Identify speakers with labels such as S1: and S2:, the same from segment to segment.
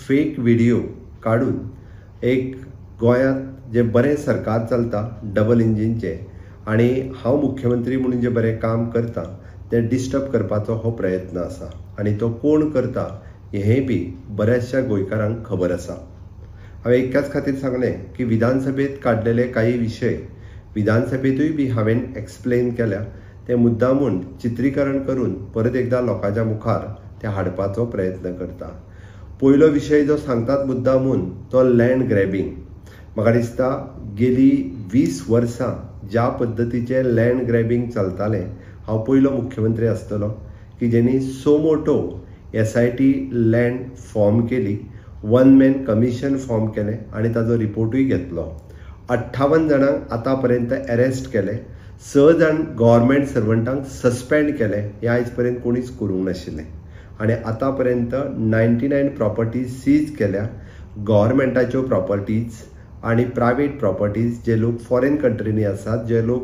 S1: Fake video काडून एक गोंयांत जें बरें सरकार चलता डबल इंजिनचें आनी हांव मुख्यमंत्री म्हणून जें बरें काम करता तें डिस्टर्ब करपाचो हो प्रयत्न आसा आनी तो कोण करता हेंय बी बऱ्याचशा गोंयकारांक खबर आसा. हांवें एकाच खातीर सांगलें की विधानसभेंत काडलेले कांय विशय विधानसभेंतूय बी हांवें एक्सप्लेन केल्या, ते मुद्दामून चित्रीकरण करून परत एकदां लोकांच्या मुखार ते हाडपाचो प्रयत्न करता. पयलो विशय जो सांगतात मुद्दामून तो लँड ग्रॅबींग. म्हाका दिसता गेली 20 वर्सां ज्या पद्दतीचें लँड ग्रॅबींग चलतालें, हांव पयलो मुख्यमंत्री आसतलो की जेणी suo motu SIT land form केली, वन मॅन कमिशन फॉर्म केलें आनी ताजो रिपोर्टूय घेतलो. 58 जाणांक आतां पर्यंत एरेस्ट केले, 6 जाण गव्हर्मेंट सर्वंटांक सस्पेंड केले, हें आयज पर्यंत कोणीच करूंक नाशिल्लें. आनी आतां पर्यंत 99 प्रॉपर्टीज सीज केल्या, गव्हर्मेंटाच्यो प्रॉपर्टीज आनी प्रायवेट प्रॉपर्टीज, जे लोक फॉरेन कंट्रीनी आसात, जे लोक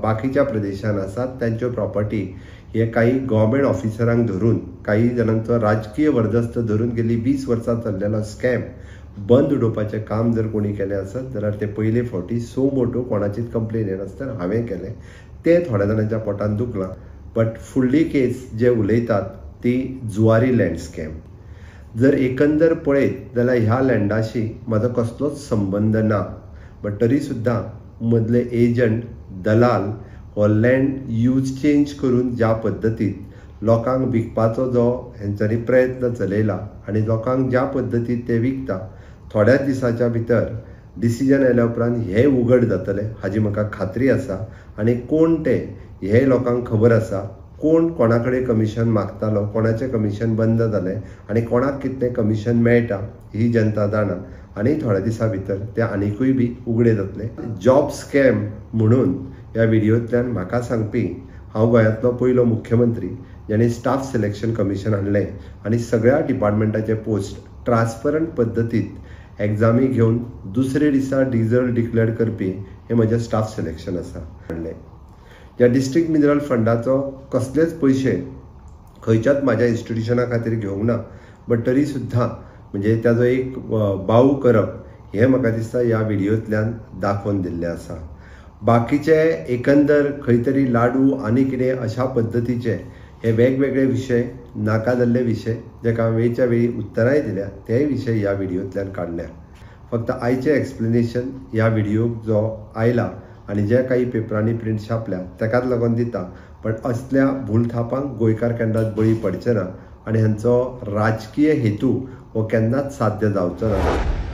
S1: बाकीच्या प्रदेशान आसात तांच्यो प्रॉपर्टी हे काही गव्हर्मेंट ऑफिसरांक धरून, काही जाणांचो राजकीय वर्दस्त धरून गेली 20 वर्सां चल्लेलो स्कॅम बंद उडोवपाचें काम जर कोणी केलें आसत जाल्यार ते पयले फावटी सो मोटो कोणाचीच कंप्लेन येनासतना हांवें केलें. तें थोड्या जाणांच्या पोटान दुखलां, बट फुडली केस जे उलयतात ती जुवारी लँड स्कॅम. जर एकंदर पळयत जाल्यार ह्या लँडाशी म्हाजो कसलोच संबंद ना, बट तरी सुद्दां मदले एजंट दलाल हो लँड यूज चेंज करून ज्या पद्दतीत लोकांक विकपाचो जो हेंच्यांनी प्रयत्न चलयला आनी लोकांक ज्या पद्दतीत ते विकता, थोड्याच दिसाच्या भितर डिसिजन आयल्या उपरांत हें उघड जातलें हाजी म्हाका खात्री आसा. आनी कोण ते हें लोकांक खबर आसा, कोण कोणा कडेन कमिशन मागतालो, कोणाचें कमिशन बंद जालें आनी कोणाक कितलें कमिशन मेळटा ही जनता जाणा. आनी थोड्या दिसां भितर ते आनिकूय बी उगडे जातले. जॉब स्कॅम म्हणून ह्या व्हिडियोंतल्यान म्हाका सांगपी हांव गोंयांतलो पयलो मुख्यमंत्री ज्याणे स्टाफ सिलेक्शन कमिशन हाडलें आनी सगळ्या डिपार्टमेंटाचे पोस्ट ट्रान्सपरंट पद्दतीत एग्जामी घेवन दुसरे दिसा रिजल्ट डिक्लेअर करपी हें म्हजें स्टाफ सिलेक्शन आसा हाडलें. ज्या डिस्ट्रिक्ट मिनरल फंडाचो कसलेच पयशे खंयच्याच म्हाज्या इन्स्टिट्युशना खातीर घेवंक ना, बट तरी सुद्दां म्हणजे ताजो एक बाऊ करप हें म्हाका दिसता ह्या व्हिडियोंतल्यान दाखोवन दिल्लें आसा. बाकीचे एकंदर खंय तरी लाडू आनी कितें अशा पद्दतीचे हे वेगवेगळे विशय, नाका जाल्ले विशय जेका वेळच्या वेळी उत्तरांय दिल्या तेय विशय ह्या व्हिडियोंतल्यान काडल्या. फक्त आयचें एक्सप्लेनेशन ह्या व्हिडियोक जो आयला आनी जे काही पेपरांनी प्रिंट छापल्या ताकाच लागून दिता, पण असल्या भूलथापांक गोंयकार केन्नाच बळी पडचे ना आनी हांचो राजकीय हेतू हो केन्नाच साध्य जावचो ना.